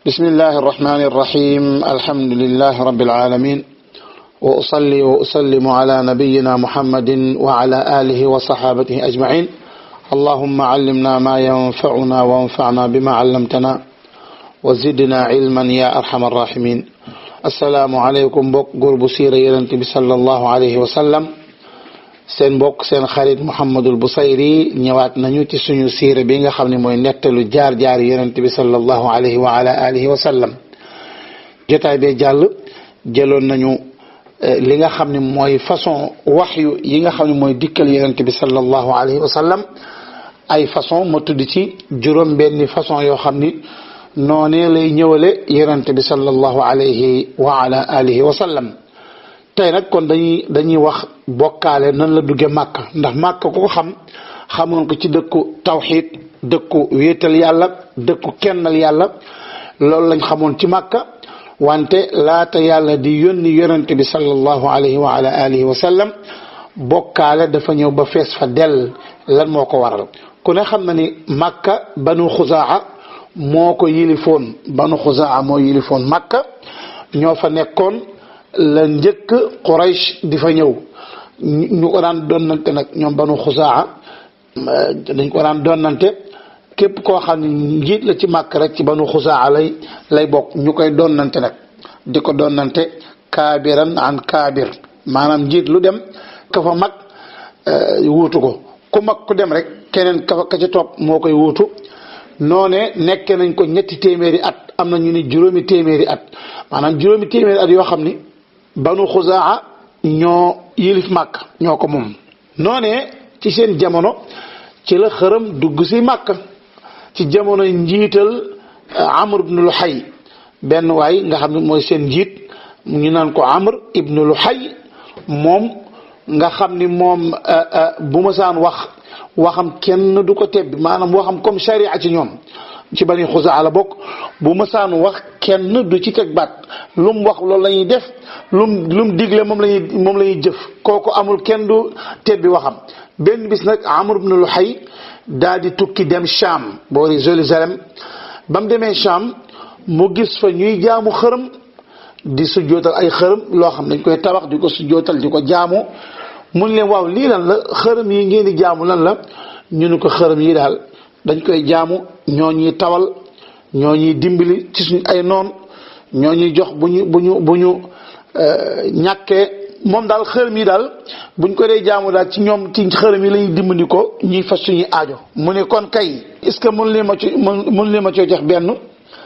بسم الله الرحمن الرحيم الحمد لله رب العالمين وأصلي وأسلم على نبينا محمد وعلى آله وصحابته أجمعين اللهم علمنا ما ينفعنا وانفعنا بما علمتنا وزدنا علما يا أرحم الراحمين السلام عليكم بوك قرب سيرة يرنتبي صلى الله عليه وسلم seen mbokk seen xarit Mouhamadul Busayri ñëwaat nañu ci suñu siira bi nga xam ne mooy nettalu jaar-jaar yonent bi sallallahu alayhi wa ala alihi wa sallam jotaay bee jàll jëloon nañu li nga xam ne mooy façon waxyu yi nga xam ne mooy dikkal yonent bi sallallahu alayhi wa sallam ay façon ma tudd ci juróom benni façon yoo xam ni noonee lay ñëwale yonent bi sallallahu alayhi wa ala alihi wa sallam tey nag kon dañuy wax bokkaale nan la dugge màkka ndax màkka ku ko xamoon ko ci dëkku tawxiid dëkku wéetal yàlla dëkku kennal yàlla loolu lañ xamoon ci màkka wante laata yàlla di yónni yonente bi sallallahu alayhi wa ala alihi wa sallam bokkaale dafa ñëw ba fees fa dell lan moo ko waral ku ne xam na ni màkka banu xuzaa moo ko yilifoon banu xuzaa moo yilifoon màkka ñoo fa nekkoon la njëkk Quraysh di fa ñëw ñu ko daan donnante nag ñoom banu xusaa dañ ko daan donnante képp koo xam ne njiit la ci màkk rek ci banu xusaa lay bokk ñu koy donnante nag di ko donnante kaabiran an kaabir maanaam njiit lu dem ka fa mag wuutu ko ku mag ku dem rek keneen ka ca topp moo koy wuutu noone nekke nañ ko ñetti téeméeri at am na ñu ni juróomi téeméeri at maanaam juróomi téeméeri at yoo xam ni banu xuzaa ñoo yilif màkk ñoo ko moom noonee ci seen jamono ci la xërëm dugg si màkk ci jamono njiital Amr ibn Luhay benn waay nga xam ne mooy seen njiit ñu naan ko Amr ibn Luhay moom nga xam ni moom bu ma saan waxam kenn du ko tebbi maanaam waxam comme sharia ci ñoom ci bani xuzaa la bokk bu mësaan wax kenn du ci teg baat lu mu wax loolu la ñuy def lu mu digle moom la ñuy jëf kooku amul kenn du tebbi waxam benn bis nag Amr ibn Luhay daal di tukki dem Cham boori Jérusalem ba mu demee Cham mu gis fa ñuy jaamu xërëm di sujjootal ay xërëm loo xam dañ koy tabax di ko sujjootal di ko jaamu mun leen waaw lii lan la xërëm yi ngeen di jaamu lan la ñu ne ko xërëm yi daal dañ koy jaamu ñoo ñuy tawal ñoo ñuy dimbali ci suñ ay noon ñoo ñuy jox bu ñu ñàkkee moom daal xërëm yi daal buñ ko dee jaamu daal ci ñoom ci xërëm yi lañuy dimbali ko ñuy fas suñuy aajo mu ne kon kay est-ce que mën leen ma coo jox benn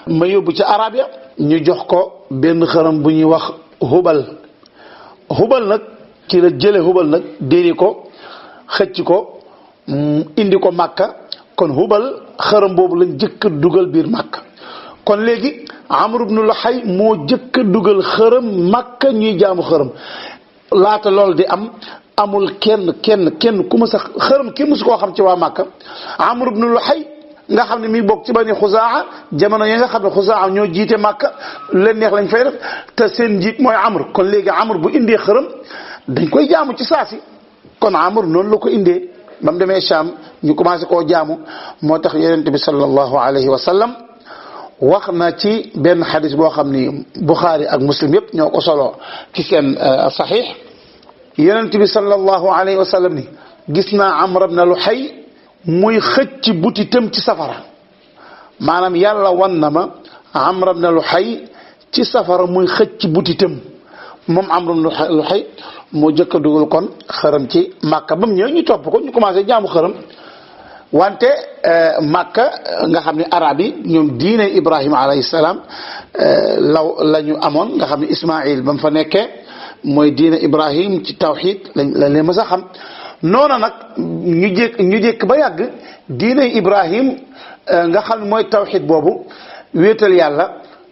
ma yóbbu ci arab ya ñu jox ko benn xërëm bu ñuy wax hubal nag ci la jële hubal nag déri ko xëcc ko indi ko màkka kon hubal xërëm boobu lañ jëkk dugal biir màkka kon léegi Amr ibn Luhay moo jëkk dugal xërëm màkka ñuy jaamu xërëm laata loolu di amul kenn ku ma sax xërëm kenn musu koo xam ci waa màkka Amr ibn Luhay nga xam ne mi bokk ci bani xuzaa jamono yi nga xam ne xuzaa ñoo jiite màkka leen neex lañ fay def te seen njiit mooy Amr kon léegi Amr bu indee xërëm dañ koy jaamu ci saasi kon Amr noonu la ko indee ba mu demee Cham ñu commencé koo jaamu moo tax yonent bi sallallahu alayhi wa sallam wax na ci benn xadis boo xam ni Bukhari ak Muslim yëpp ñoo ko solo ci seen saxiix yonent bi sallallahu alayhi wa sallam ni gis naa Amr ibn Luhay muy xëcc butitam ci safara maanaam yàlla wan na ma Amr ibn Luhay ci safara muy xëcc butitam moom Amr ibn Luhay moo jëkk a dugal kon xërëm ci Makka ba mu ñëw ñu topp ko ñu commencé jaamu xërëm wante Makka nga xam ne arab yi ñoom diine Ibrahima alayhi salaam la ñu amoon nga xam ne Ismaïl ba mu fa nekkee mooy diine Ibrahim ci tawxiid lañ leen mës a xam noonu nag ñu jékk ba yàgg diine Ibrahim nga xam ne mooy tawxiid boobu wéetal yàlla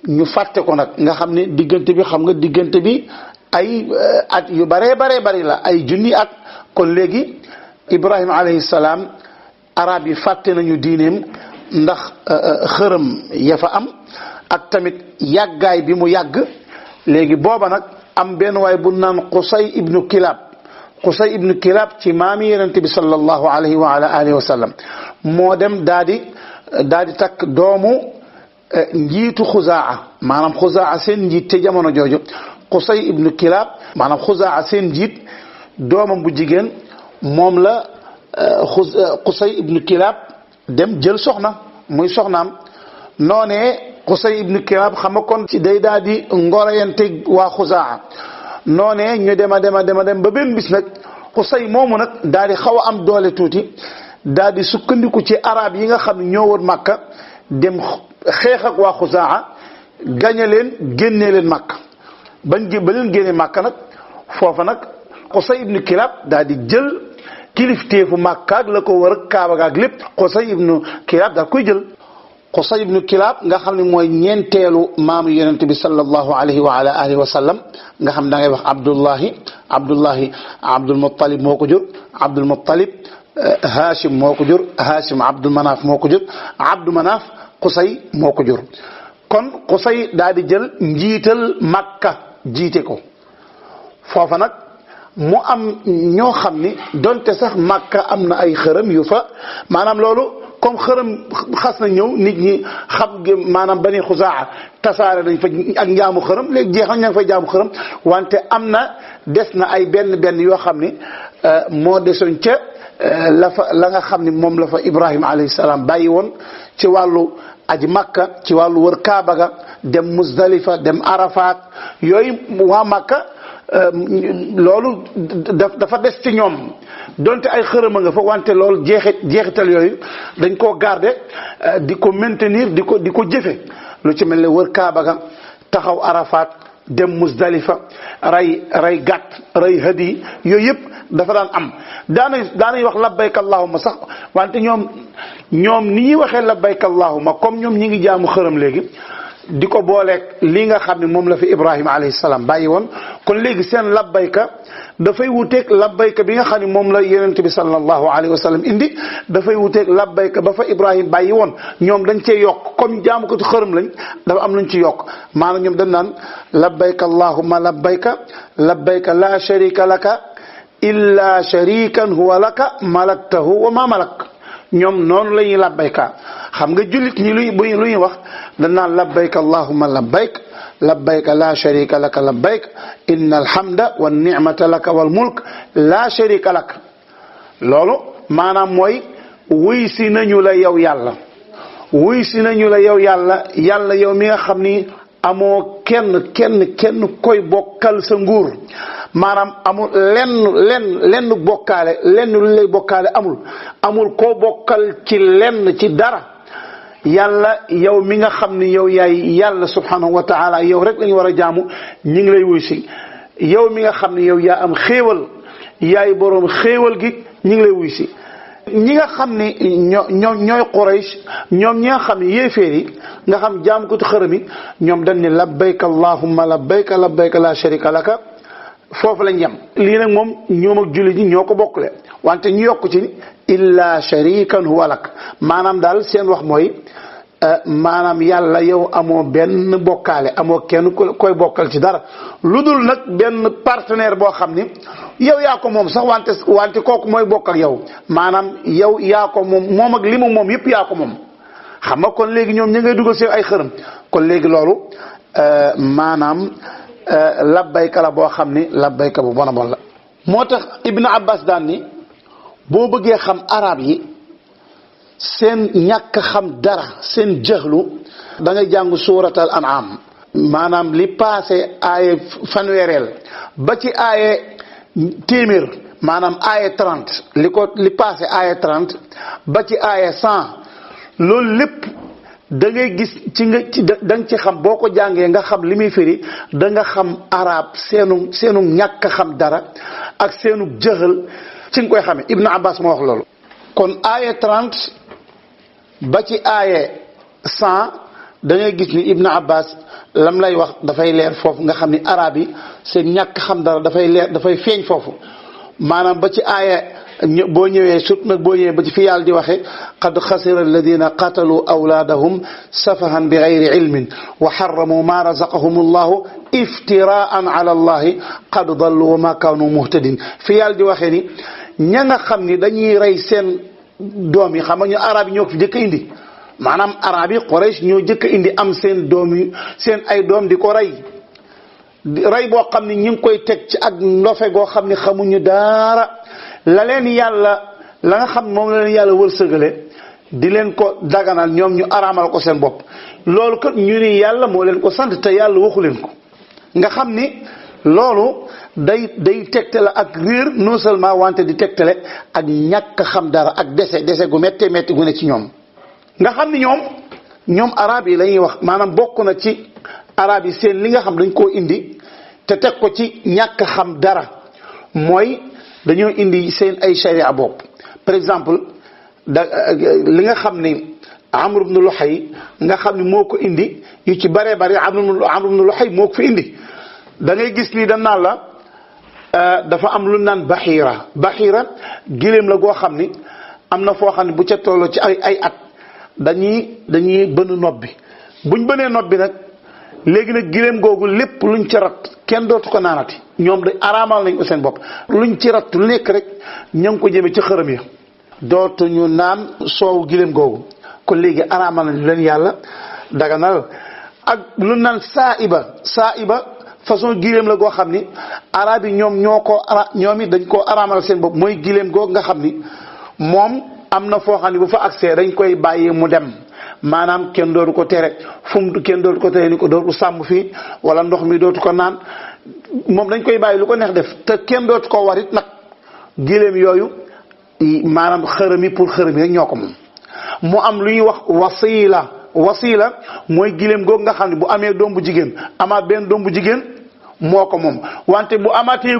ñu fàtte ko nag nga xam ne diggante bi ay at yu baree bari la ay junni at kon léegi Ibrahima alayhi salaam arab yi fàtte nañu diineem ndax xërëm ya fa am ak tamit yàggaay bi mu yàgg léegi booba nag am benn waay bu naan Qusay ibnu Kilab ci maami yonent bi sallallahu alayhi wa ala alihi wa sallam moo dem daa di takk doomu njiitu Xuzaa maanaam Xuzaa seen njiit te jamono jooju Qusay ibnu Kilaab maanaam Xuzaa seen njiit doomam bu jigéen moom la Qusay ibnu Kilaab dem jël soxna muy soxnaam noonee Qusay ibnu Kilaab xam nga kon ci day daal di ngorayante waa Xuzaa noonee ñu dem ba benn bis nag Qusay moomu nag daal di xaw a am doole tuuti daal di sukkandiku ci arab yi nga xam ne ñoo wër Makka dem xeex ak waa Xuzaa gañe leen génnee leen Makka ba leen génne Makka nag foofa nag Qusay ibnu Kilaab daal di jël kilifteefu Makka ak la ko wër ak Kaaba ak lépp Qusay ibnu Kilaab daal koy jël. Qusay ibnu Kilaab nga xam ne mooy ñeenteelu maamu yonent bi sallallahu alayhi wa ala alihi wa sallam nga xam da ngay wax Abdullahi Abdul Muttalib moo ko jur Abdul Muttalib Hashim moo ko jur Hashim Abdul Manaaf moo ko jur Abdul Manaaf Qusay moo ko jur kon Qusay daal di jël njiital Makka jiite ko foofa nag mu am ñoo xam ni donte sax Makka am na ay xërëm yu fa maanaam loolu comme xërëm xas na ñëw nit ñi xam maanaam Bani Xuzaa tasaare nañ fa ak njaamu xërëm léegi jeex na ña ngi fay jaamu xërëm wante am na des na ay benn yoo xam ni moo desoon ca la nga xam ni moom la fa Ibrahima alayhi salaam bàyyi woon ci wàllu aji Makka ci wàllu wër Kaaba ga dem Muzdalifa dem Arafat yooyu waa Makka loolu dafa des ci ñoom donte ay xërëm a nga fa wante loolu jeexital yooyu dañ koo garder di ko maintenir di ko jëfe lu ci mel ne wër Kaaba ga taxaw Arafat dem Muzdalifa ray gàtt ray hadi yooyu yëpp dafa daan am daanañ wax labbayka allahumma sax wante ñoom ni ñuy waxee labbayka allahumma comme ñoom ñi ngi jaamu xërëm léegi di ko booleeg lii nga xam ne moom la fi Ibrahima alayhi salaam bàyyi woon kon léegi seen labbayka dafay wuteeg labbayka bi nga xam ne moom la yonent bi sallallahu alayhi wa sallam indi dafay wuteeg labbayka ba fa Ibrahima bàyyi woon ñoom dañ cee yokk comme jaamu ko ci xërëm lañ dafa am luñ ci yokk maanaam ñoom dañ naan labbayka allahumma labbayka la sharika laka illa sharikan huwa laka malaktahu wa ma malak ñoom noonu la ñuy labbayka xam nga jullit ñi lu ñuy wax dañ naan labbayka allahumma labbayka la sharika laka labbayk inna alhamda wa ni'mata laka wal mulk la sharika lak loolu maanaam mooy wuy si nañu la yow yàlla yàlla yow mi nga xam ni amoo kenn koy bokkal sa nguur maanaam amul lenn bokkaale lenn lu lay bokkaale amul koo bokkal ci dara yàlla yow mi nga xam ni yow yaay yàlla subhanahu wa taala yow rek lañu war a jaamu ñi ngi lay wuy si yow mi nga xam ni yow yaa am xéewal yaay boroom xéewal gi ñi ngi lay wuy si ñi nga xam ni ñooy Quraysh ñoom ñi nga xam ni yéeféer yi nga xam jaam ko ci xërëm yi ñoom dañ ne labbayka allahumma labbayka la sharika laka foofu lañ yem lii nag moom ñoom ak jullit ñi ñoo ko bokkule wante ñu yokk ci illa sharikan huwa lak maanaam daal seen wax mooy maanaam yàlla yow amoo benn bokkaale amoo kenn koy bokkal ci dara lu dul nag benn partenaire boo xam ni yow yaa ko moom sax wante kooku mooy bokk ak yow maanaam yow yaa ko moom ak li mu moom yëpp yaa ko moom xam nga kon léegi ñoom ñu ngay dugal seen ay xërëm kon léegi loolu maanaam labbayka la boo xam ni labbayka bu bon a bon la moo tax Ibn Abbas daan ni boo bëggee xam arab yi seen ñàkk xam dara seen jëxlu da ngay jàng suuratal an'am maanaam li passé aaye fanweereel ba ci aaye téeméer maanaam aaye 30 li passé aaye 30 ba ci aaye 100 loolu lépp da ngay gis da nga ci xam boo ko jàngee nga xam li muy firi da nga xam arab seenu ñàkk xam dara ak seenu jëxal ci nga koy xamee Ibn Abbas moo wax loolu kon aaye 30 ba ci aaye 100 da ngay gis ni Ibn Abbas lam lay wax dafay leer foofu nga xam ni arab yi seen ñàkk xam dara dafay leer dafay feeñ foofu maanaam ba ci aaye boo ñëwee surtout nag boo ñëwee ba ci fi yàlla di waxee qad xasira alladina qatalu awlaadahum safahan bi gayri ilmin wa xarramu ma razaqahum allahu iftiraan ala allahi qad dallu wa ma kaanu muhtadin fi yàlla di waxee ni ña nga xam ni dañuy rey seen doom yi xam nga ñu arab yi ñoo ko fi jëkk indi maanaam arab yi Quraysh ñoo jëkk indi am seen doom yi seen ay doom di ko rey boo xam ne ñi ngi koy teg ci ak ndofe goo xam ne xamuñu dara la leen yàlla la nga xam moom la leen yàlla wërsëgale di leen ko daganal ñoom ñu araamal ko seen bopp loolu kat ñu ni yàlla moo leen ko sant te yàlla waxu leen ko nga xam ni loolu day tegtale ak réer non seulement wante di tegtale ak ñàkk xam dara ak dese gu méttee métti gu ne ci ñoom nga xam ni ñoom arab yi la ñuy wax maanaam bokk na ci arab yi seen li nga xam dañ koo indi te teg ko ci ñàkk xam dara mooy dañoo indi seen ay sharia bopp par exemple li nga xam ni Amr ibn Luhay nga xam ni moo ko indi yu ci bare Amr ibn Luhay moo ko fi indi da ngay gis ni dañ naan la dafa am lu naan baxiira giléem la goo xam ni am na foo xam ne bu ca tolloo ci ay at dañuy bënn nopp bi buñ bënee nopp bi nag léegi nag giléem googu lépp luñ ci rat kenn dootu ko naanati ñoom de araamal nañ ko seen bopp luñ ci rat lu nekk rek ña ngi ko jëme ci xërëm ya dootuñu naan soowu giléem googu kon léegi araamal nañ leen yàlla daganal ak lu naan saaiba façon giléem la goo xam ni arab yi ñoom it dañ koo araamal seen bopp mooy giléem googu nga xam ni moom am na foo xam ne bu fa accès dañ koy bàyyi mu dem maanaam kenn dootu ko tere kenn dootu ko tere ni ko dootu sàmm fii wala ndox mi dootu ko naan moom dañ koy bàyyi lu ko neex def te kenn dootu ko warit nag giléem yooyu maanaam xërëm yi pour xërëm yi rek ñoo ko moom mu am lu ñuy wax wasila mooy giléem googu nga xam ne bu amee doom bu jigéen amaat benn doom bu jigéen moo ko moom wante bu amaatee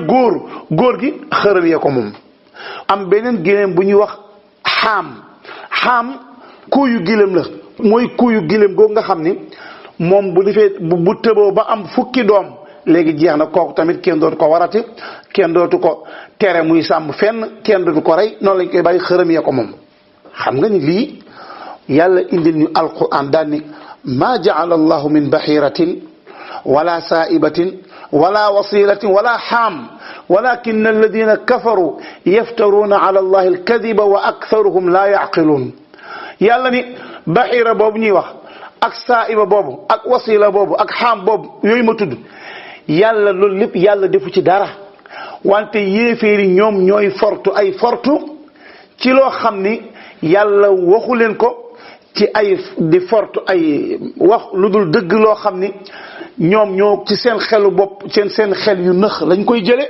góor gi xërëm yee ko moom am beneen giléem bu ñuy wax xaam kuuyu giléem la mooy kuuyu giléem googu nga xam ni moom bu defee bu tëboo ba am fukki doom léegi jeex na kooku tamit kenn dootu ko warati kenn dootu ko tere muy sàmm fenn kenn dootu ko rey noonu lañ koy bàyyi xërëm yee ko moom xam nga ni lii yàlla indil ñu alquran daan ni maa jaala allahu min bahiratin wala saaibatin wala wasilatin wala xaam walakin alladina kafaru yaftaruuna ala allahi alkadiba wa aktharuhum la yaqiluun yàlla ni bahira boobu ñuy wax ak saaiba boobu ak wasila boobu ak xaam boobu yooyu ma tudd yàlla loolu lépp yàlla defu ci dara wante yéeféeri ñoom ñooy fortu ci loo xam ni yàlla waxu leen ko ci di fortu wax lu dul dëgg loo xam ni ñoom ñoo ci seen xelu bopp seen xel yu nëx lañ koy jële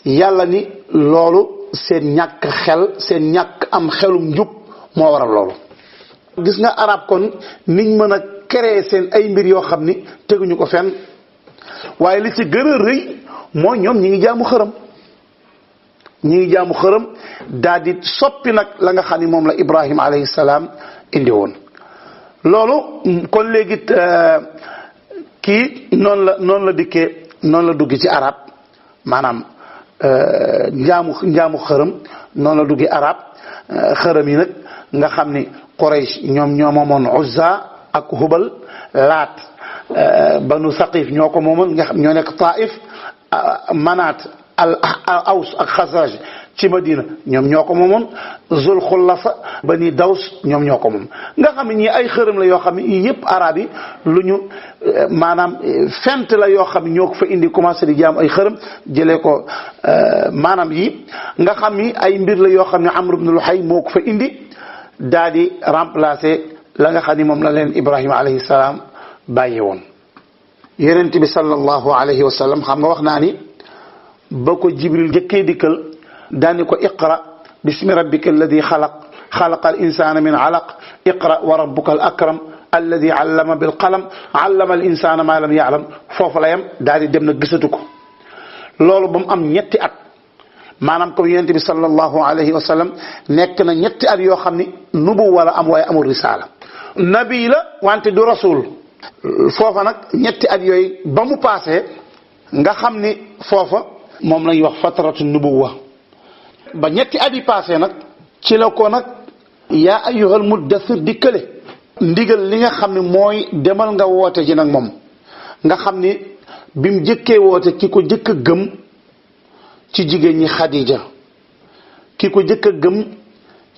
yàlla ni loolu seen ñàkk xel seen ñàkk am xelum njub moo waral loolu gis nga arab kon niñ mën a créer seen ay mbir yoo xam ni teguñu ko fenn waaye li ci gën a rëy mooy ñoom ñi ngi jaamu xërëm daal di soppi nag la nga xam ni moom la Ibrahima alayhi salaam indi woon loolu kon léegi kii noonu la dikkee noonu la dugg ci arab maanaam njaamu xërëm noonu la duggi arab xërëm yi nag nga xam ni Quraysh ñoo moomoon Uzza ak Hubal Laat banu Saqif ñoo ko moomoon nga xam ñoo nekk Taif Manaat al Aws ak Xasraj ci Madina ñoom ñoo ko moomoon Zul Xullafa bani Daws ñoom ñoo ko moom nga xam ne ñii ay xërëm la yoo xam ne yëpp arab yi lu ñu maanaam fent la yoo xam ne ñoo ko fa indi commencé di jaam ay xërëm jëlee ko maanaam yi nga xam ni ay mbir la yoo xam ne Amr ibn Luhay moo ko fa indi daal di remplacer la nga xam ni moom la leen Ibrahima alayhi salaam bàyyi woon. Yonent bi sallallahu alayhi wa sallam xam nga wax naa ni ba ko Jibril jëkkee dikkal daani ko iqra bismi rabbika alladi xalaqa al insana min alaq iqra wa rabbuka al akram alladi allama bil qalam allama al insana ma lam ya'lam foofu la yem daal di dem na gisatu ko loolu ba mu am ñetti at maanaam comme yonent bi sallallahu alayhi wa sallam nekk na ñetti at yoo xam ni nubu wala am waaye amul risaala nabi la wante du rasul foofa nag ñetti at yooyu ba mu paasee nga xam ni foofa moom lañuy wax fatratu nubuwa ba ñetti at yi paasee nag ci la ko nag yaa ayyuhal muddathir dikkale ndigal li nga xam ne mooy demal nga woote ji nag moom nga xam ni bi mu jëkkee woote ki ko jëkk a gëm ci jigéen ñi Xadija ki ko jëkk a gëm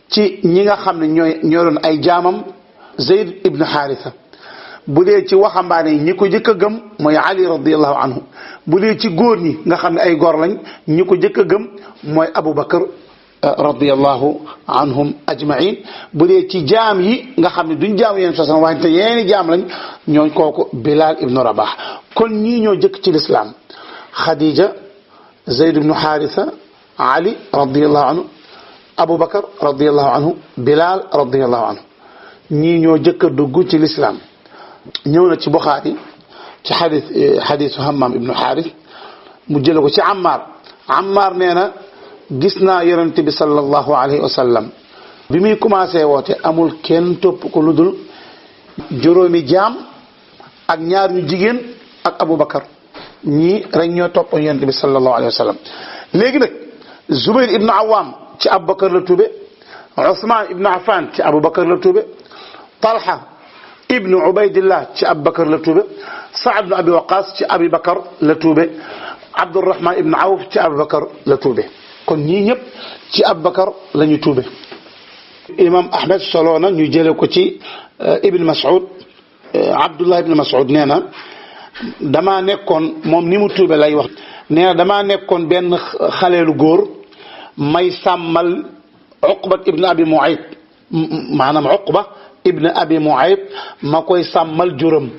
ci ñi nga xam ne ñoo doon ay jaamam Zayd ibn Haritha bu dee ci waxambaane yi ñi ko jëkk a gëm mooy Ali radiyallahu anhu bu dee ci góor ñi nga xam ne ay góor lañ ñi ko jëkk a gëm mooy Abu Bakar radiyallahu anhum ajmain bu dee ci jaam yi nga xam ne duñ jaam yéen sa wante yeeni jaam lañ ñooñ kooku Bilal ibnu Rabah kon ñii ñoo jëkk ci lislaam Khadija Zayd ibnu Haritha Ali radiyallahu anhu Abu Bakar radiyallahu anhu Bilal radiyallahu anhu ñii ñoo jëkk a dugg ci lislaam ñëw na ci Buxaari ci xadiisu Hammam ibnu Xaaris mu jële ko ci Ammar nee na gis naa yonent bi sallallahu alayhi wa sallam bi muy commencé woote amul kenn topp ko lu dul juróomi jaam ak ñaar ñu jigéen ak Abu Bakar ñii rek ñoo topp yonent bi sallallahu alayhi wa sallam léegi nag Zubayr ibnu Awam ci Abu Bakar la tuube Usmaan ibnu Affan ci Abu Bakar la tuube Talha ibnu Ubaydillah ci Abu Bakar la tuube Saad ibnu Abi Waqaas ci Abi Bakar la tuube Abdurrahman ibnu Awf ci Abu Bakar la tuube kon ñii ñëpp ci Abu Bakar la ñu tuube imam Ahmed solo na ñu jële ko ci Ibn Mas'ud Abdullah ibn Mas'ud nee na damaa nekkoon moom ni mu tuube lay wax nee na damaa nekkoon benn xaleelu góor may sàmmal Uqbat ibn Abi Mu'ayt maanaam Uqba ibn Abi Mu'ayt ma koy sàmmal juróom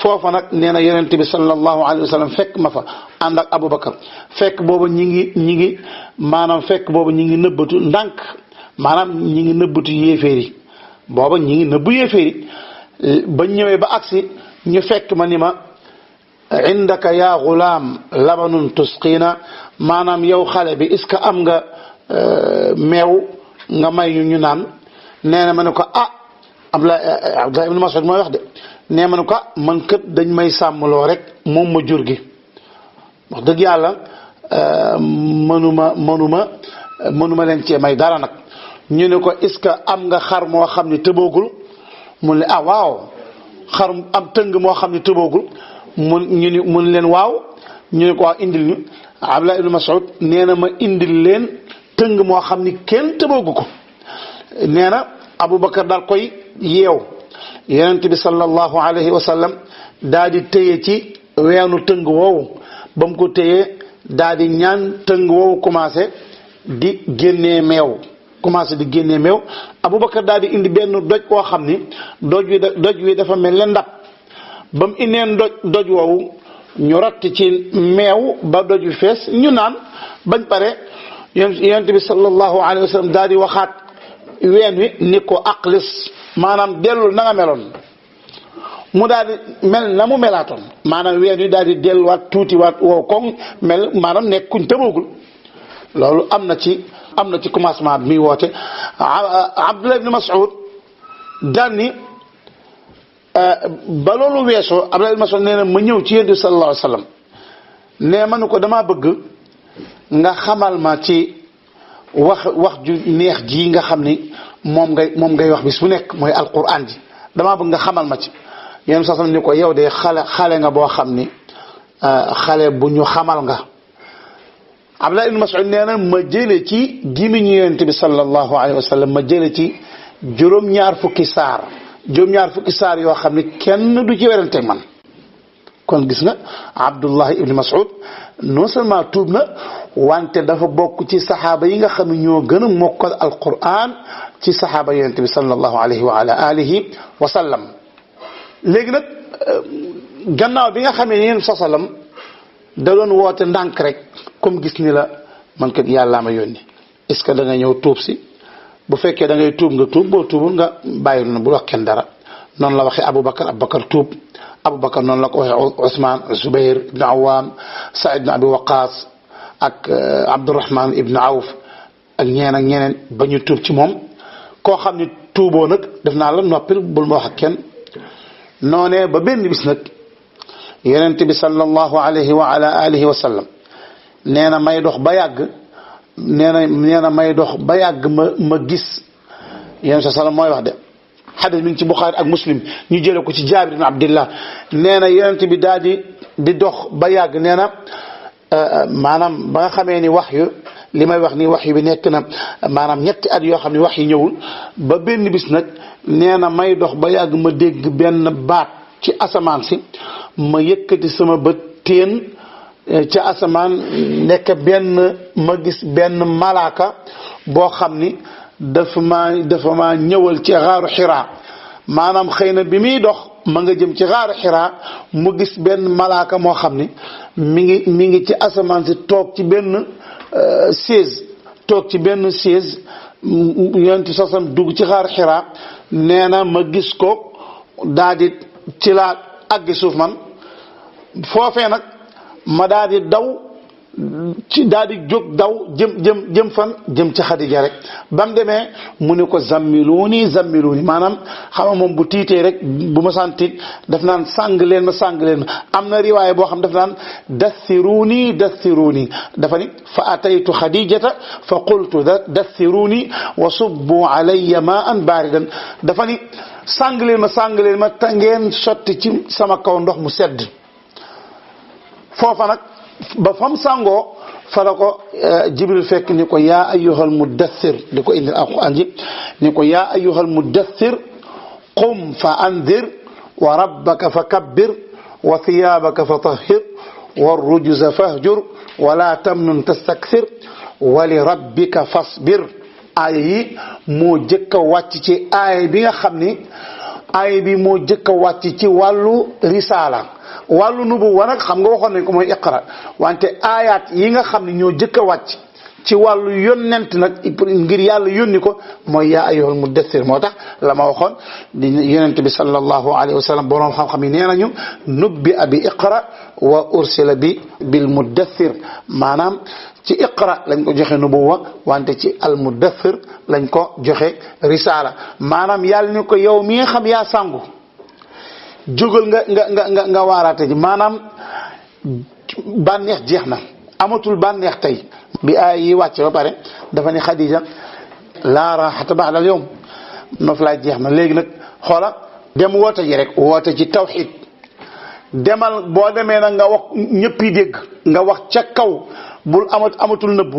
foofa nag nee na yonent bi sallallahu alayhi wa sallam fekk ma fa ànd ak Aboubacar fekk boobu ñi ngi maanaam fekk boobu ñi ngi nëbbatu ndànk maanaam ñi ngi nëbbatu yéeféer yi booba ñi ngi nëbbu yéeféer yi ba ñëwee ba agsi ñu fekk ma ni ma indaka yaa gulaam labanun tusqiina maanaam yow xale bi est-ce que am nga meew nga may ñu naan nee na ma ne ko Abdullah ibn Mas'ud mooy wax de nee ma ne ko man kët dañ may sàmmloo rek moom ma jur gi wax dëgg yàlla mënuma leen cee may dara nag ñu ne ko est-ce que am nga xar moo xam ne tëboogul mun ne waaw xar am tëng moo xam ne tëboogul mun leen waaw ñu ne ko waaw indil ñu Abdullah ibn Mas'ud nee na ma indil leen tëng moo xam ni kenn tëboogu ko nee na Aboubacar daal koy yeew yonent bi sallallahu alayhi wa sallam daal di téye ci weenu tëng woowu ba mu ko téyee daal di ñaan tëng woowu commencé di génnee meew Aboubacar daal di indi benn doj koo xam ni doj wi dafa mel ne ndab ba mu indeen doj woowu ñu ratt ci meew ba doj wi fees ñu naan bañ pare yonent bi sallallahu alayhi wa sallam daal di waxaat ween wi ni ko aqlis maanaam dellul na nga meloon mu daal di mel na mu melaatoon maanaam ween wi daal di delluwaat tuuti waat wow koŋ mel maanaam nekkuñ tëboogul loolu am na ci commencement bi muy woote Abdullah ibn Mas'ud daan ni ba loolu weesoo Abdullah ibn Mas'ud nee na ma ñëw ci yonent bi sallallahu alayhi wa sallam ne ma ne ko damaa bëgg nga xamal ma ci wax ju neex ji nga xam ni moom ngay wax bis bu nekk mooy alquran ji damaa bëgg nga xamal ma ci yéen sax ni ko yow de xale nga boo xam ni xale bu ñu xamal nga Abdullah ibn Mas'ud nee na ma jële ci gémmiñu yonent bi sallallahu alayhi wa sallam ma jële ci juróom-ñaar fukki saar yoo xam ni kenn du ci werante man kon gis nga Abdullah ibn Mas'ud non seulement tuub na wante dafa bokk ci saxaaba yi nga xam ne ñoo gën a mokkal alquran ci saxaaba yonent bi sallallahu alayhi wa ala alihi wa sallam léegi nag gannaaw bi nga xamee ne yéen sallam da doon woote ndànk rek comme gis ni la man kat yàllaa ma yónni est-ce que da nga ñëw tuub si bu fekkee da ngay tuub nga tuub boo tuubul nga bàyyi na bu wax kenn dara noonu la waxee Aboubacar tuub Aboubacar noonu la ko waxee Ousmane Zubair ibn Awam Saïd ibn Abi Waqaas ak Abdurrahman ibn Awf ak ñeneen ba ñu tuub ci moom koo xam ni tuuboo nag def naa la noppil bul ma wax ak kenn noonee ba benn bis nag yonent bi sallallahu alayhi wa ala alihi wa sallam nee na may dox ba yàgg ma gis yonent sallam mooy wax de xadis mi ngi ci Buxaari ak Muslim ñu jële ko ci Jaabir ibn Abdillah nee na yonent bi daal di dox ba yàgg nee na maanaam ba nga xamee ni wax yu li may wax ni wax yu bi nekk na maanaam ñetti at yoo xam ne wax yi ñëwul ba benn bis nag nee na may dox ba yàgg ma dégg benn baat ci asamaan si ma yëkkati sama bët teen ca asamaan nekk ma gis benn malaaka boo xam ni dafa ma ñëwal ci xaaru xiraa maanaam xëy na bi muy dox ma nga jëm ci xaaru xiraa mu gis benn malaaka moo xam ni mi ngi ci asamaan si toog ci benn chaise yonent sosam dugg ci xaaru xiraa nee na ma gis ko daal di ci laa àggi suuf man foofee nag ma daal di daw daal di jóg daw jëm fan jëm ci Xadija rek ba mu demee mu ne ko zammiluuni maanaam xam nga moom bu tiitee rek bu ma saan tiit daf naan sàng leen ma am na riwaaya boo xam daf naan dassiruuni dafa ni fa ataytu Xadijata fa qultu dassiruuni wa subbu alayya maan baaridan dafa ni sàng leen ma te ngeen sotti ci sama kaw ndox mu sedd foofa nag ba fam sangoo fa la ko Jibril fekk ni ko yaa ayyuhal muddathir di ko indil alquran ji ni ko yaa ayyuhal muddathir qum fa andir wa rabbaka fa kabbir wa thiyabaka fa tahhir wa rujza fahjur wa la tamnun tastakthir wa li rabbika fasbir aaya yi moo jëkk a wàcc ci aaya bi nga xam ni aaya bi moo jëkk a wàcc ci wàllu risaala wàllu nubuwa nag xam nga waxoon nañ ko mooy iqra wante aayaat yi nga xam ne ñoo jëkk a wàcc ci wàllu yónnent nag ngir yàlla yónni ko mooy yaa ayyuhal muddathir moo tax la ma waxoon di yonent bi sallallahu alayhi wa sallam boroom xam-xam yi nee nañu nubbi bi iqra wa ursila bil muddathir maanaam ci iqra lañ ko joxe nubuwa wante ci al muddathir lañ ko joxe risaala maanaam yàlla ni ko yow mi nga xam yaa sangu jógal nga waaraate ji maanaam bànneex jeex na amatul bànneex tey bi ay yi wàcc ba pare dafa ni Xadija laa raaxata ba'da al yawm noflaay jeex na léegi nag xoola dem woote ji rek woote ci tawxid demal boo demee nag nga wax ñëpp yi dégg nga wax ca kaw bul amatul nëbb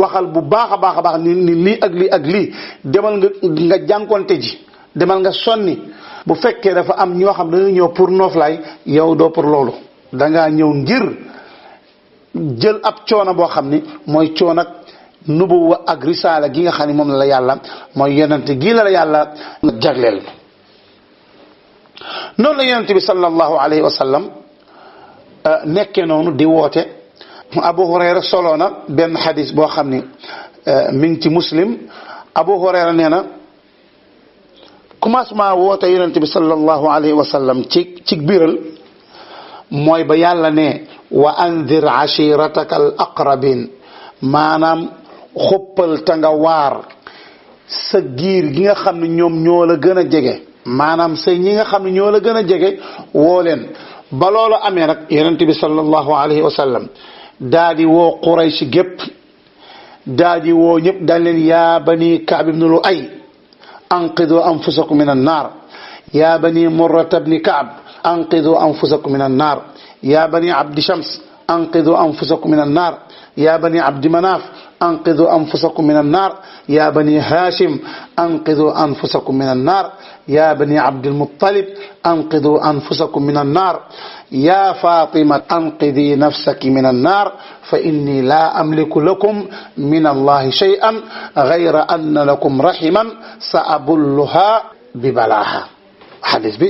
waxal bu baax a baax ni lii ak lii demal nga jànkonte ji demal nga sonni bu fekkee dafa am ñoo xam dañu ñëw pour nooflaay yow doo pour loolu dangaa ñëw ngir jël ab coono boo xam ni mooy coono ak nubuwa ak risaala gi nga xam ne moom la yàlla mooy yonente gii la yàlla jagleel noonu la yonente bi sallallahu alayhi wa sallam nekkee noonu di woote Abu Hurayra solo na benn xadis boo xam ni mi ngi ci Muslim Abu Hurayra nee na commencement woote yonent bi sallallahu alayhi wa sallam ci biiral mooy ba yàlla ne wa andir ashirataka al aqrabin maanaam xuppal ta nga waar sa giir gi nga xam ne ñoom ñoo la gën a jege maanaam sa ñi nga xam ne ñoo la gën a jege woo leen ba loolu amee nag yonent bi sallallahu alayhi wa sallam daa di woo Quraysh gépp daa di woo ñëpp daal leen yaa bani Ka'b ibn Lu'ay anqidu anfusakum min annar ya bani Murrata bni Ka'b anqidu anfusakum min annar ya bani Abdi Shams anqidu anfusakum min annar ya bani Abdi Manaf anqidu anfusakum min annar ya bani Hashim anqidu anfusakum min annar ya bani Abdil Muttalib anqidu anfusakum min annar ya Fatima anqidi nafsaki min annar fa inni la amliku lakum min allahi shay'an ghayra anna lakum rahiman sa abulluha bi balaaha xadis bi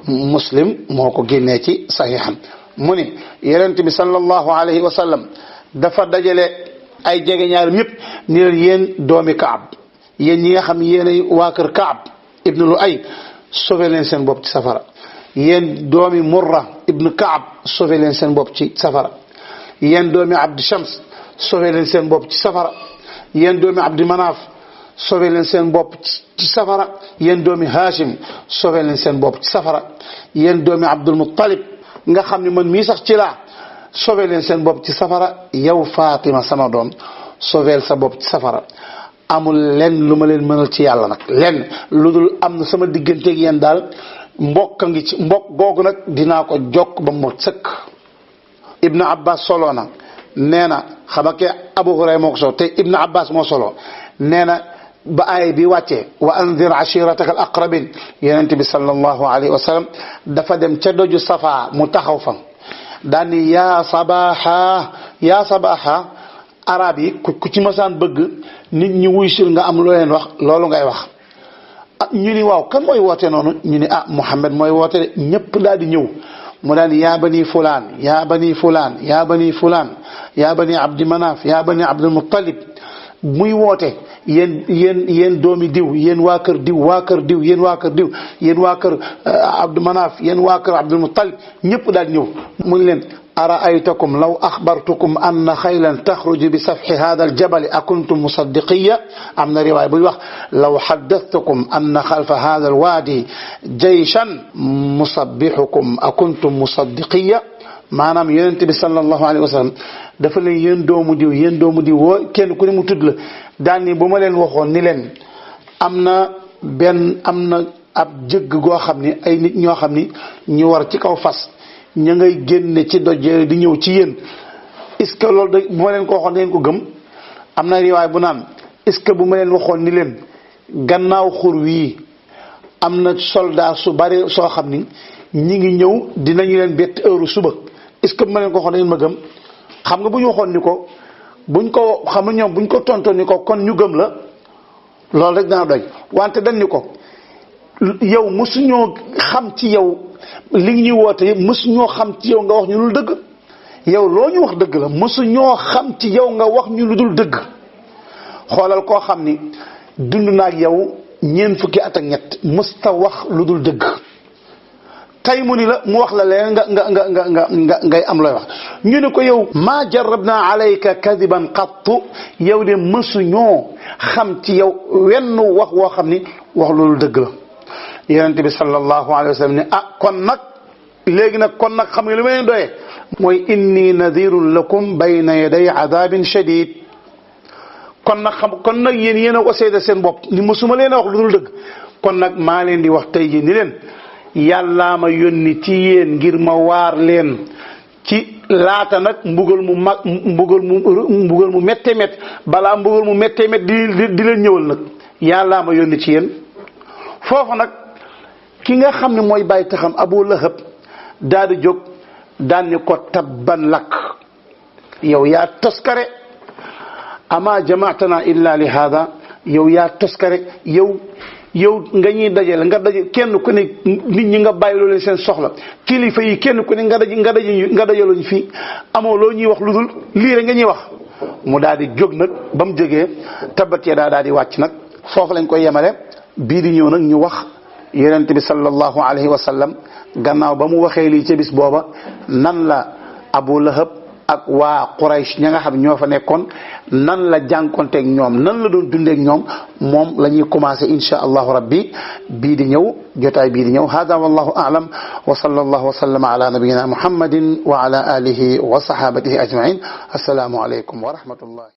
Muslim moo ko génnee ci saxiixam mu ni yonent bi sallallahu alayhi wa sallam dafa dajale ay jegeñaar ñëpp ni leen yéen doomi Kaab yéen ñi nga xam yéenay waa kër Kaab ibnu Lu'ay sauvé leen seen bopp ci safara yéen doomi Murra ibnu Kaab sauvé leen seen bopp ci safara yéen doomi Abdi Shams sauvé leen seen bopp ci safara yéen doomi Abdi Manaf sauvé leen seen bopp ci safara yéen doomi Hashim sauvé leen seen bopp ci safara yéen doomi Abdul Muttalib nga xam ne man mii sax ci laa sauvé leen seen bopp ci safara yow Fatima sama doom sauvé sa bopp ci safara amul lenn lu ma leen mënal ci yàlla nag lenn lu dul am na sama digganteeg yéen daal mbokk ngi ci mbokk googu nag dinaa ko jokk ba mot sëkk. Ibn Abbas solo na nee na xam nga Abu Hurayra moo ko solo te Ibn Abbas moo solo nee na ba aay bi wàccee wa anzir ashirataka al aqrabin yonent bi sallallahu alayhi wa sallam dafa dem ca doju Safa mu taxaw fa daani yaa sabaha arab yi ku ci masaan bëgg nit ñi wuy sil nga am loo leen wax loolu ngay wax ñu ni waaw kan mooy woote noonu ñu ni Muhammad mooy woote de ñëpp daal di ñëw mu daan yaa bani fulaan yaa bani fulaan yaa bani fulaan yaa bani abdi manaaf yaa bani abdul muttalib muy woote yéen doomi diw yéen waa kër diw waa kër diw yéen waa kër diw yéen waa kër abdu manaaf yéen waa kër abdul muttalib ñëpp daal ñëw mu ngi leen araaytakum law axbartukum anna xaylan taxruju bi safxi hada aljabali akuntum musaddiqiya am na riwaay buy wax law xaddastukum anna xalfa hada alwaadi jayshan musabbixukum akuntum musaddiqiya maanaam yonent bi sallallahu alayhi wa sallam dafa leen yéen doomu diw woo kenn ku ne mu tudd la daan ni bu ma leen waxoon ni leen am na ab jëgg goo xam ni ay nit ñoo xam ni ñu war ci kaw fas ña ngay génne ci doj di ñëw ci yéen est-ce que loolu da bu ma leen ko waxoon ngeen ko gëm am na riwaay bu naan est-ce que bu ma leen waxoon ni leen gannaaw xur wii am na soldat su bari soo xam ni ñi ngi ñëw dinañu leen bett heure suba est-ce que bu ma leen ko waxoon ngeen ma gëm xam nga bu ñu waxoon ni ko buñ ko xam nga ñoom buñ ko tontoon ni ko kon ñu gëm la loolu rek dana doy wante dañ ni ko yow mësuñoo xam ci yow li ñuy woote yëpp mësuñoo xam ci yow nga wax ñu lu dëgg yow loo ñu wax dëgg la mësuñoo xam ci yow nga wax ñu lu dul dëgg xoolal koo xam ni dund na ak yow ñeent fukki at ak ñett mësta wax lu dul dëgg tey mu ni la mu wax la leen nga ngay am looy wax ñu ne ko yow maa jarabna alayka kadiban qattu yow de mësuñoo xam ci yow wenn wax woo xam ni wax loolu dëgg la yonent bi sallallahu alayhi wa sallam ne kon nag léegi nag kon nag xam nga li ma leen doyee mooy inni nadirun lakum bayna yaday adabin shadid kon nag yéen a ko seede seen bopp ni mësuma leen a wax lu dul dëgg kon nag maa leen di wax tey ji ni leen yàllaa ma yónni ci yéen ngir ma waar leen ci laata nag mbugal mu méttee mett balaa mbugal mu méttee mett di leen ñëwal nag yàllaa ma yónni ci yéen foofu nag ki nga xam ne mooy bàyyi taxam Abu Lahab daal di jóg daan ni ko tabban lakk yow yaa toskare ama jamaatana illa li hada yow yaa toskare yow nga ñuy dajale nga daje kenn ku ne nit ñi nga bàyyi loo leen seen soxla kilifa yi kenn ku ne nga dajaloñ fii amoo loo ñuy wax lu dul lii rek nga ñuy wax mu daal di jóg nag ba mu jógee tabbat ya daal di wàcc nag foofu lañ koy yemale bii di ñëw nag ñu wax yonent bi sallallahu alayhi wa sallam gannaaw ba mu waxee lii ca bis booba nan la Abu Lahab ak waa Quraysh ña nga xam ñoo fa nekkoon nan la jànkonteeg ñoom nan la doon dundeeg ñoom moom la ñuy commencé insha allahu rabbi bii di ñëw jotaay bii di ñëw hada wallahu a'lam wa sallallahu wa sallama ala nabiyyina muhammadin wa ala alihi wa sahabatihi ajma'in assalaamu alaykum wa rahmatullah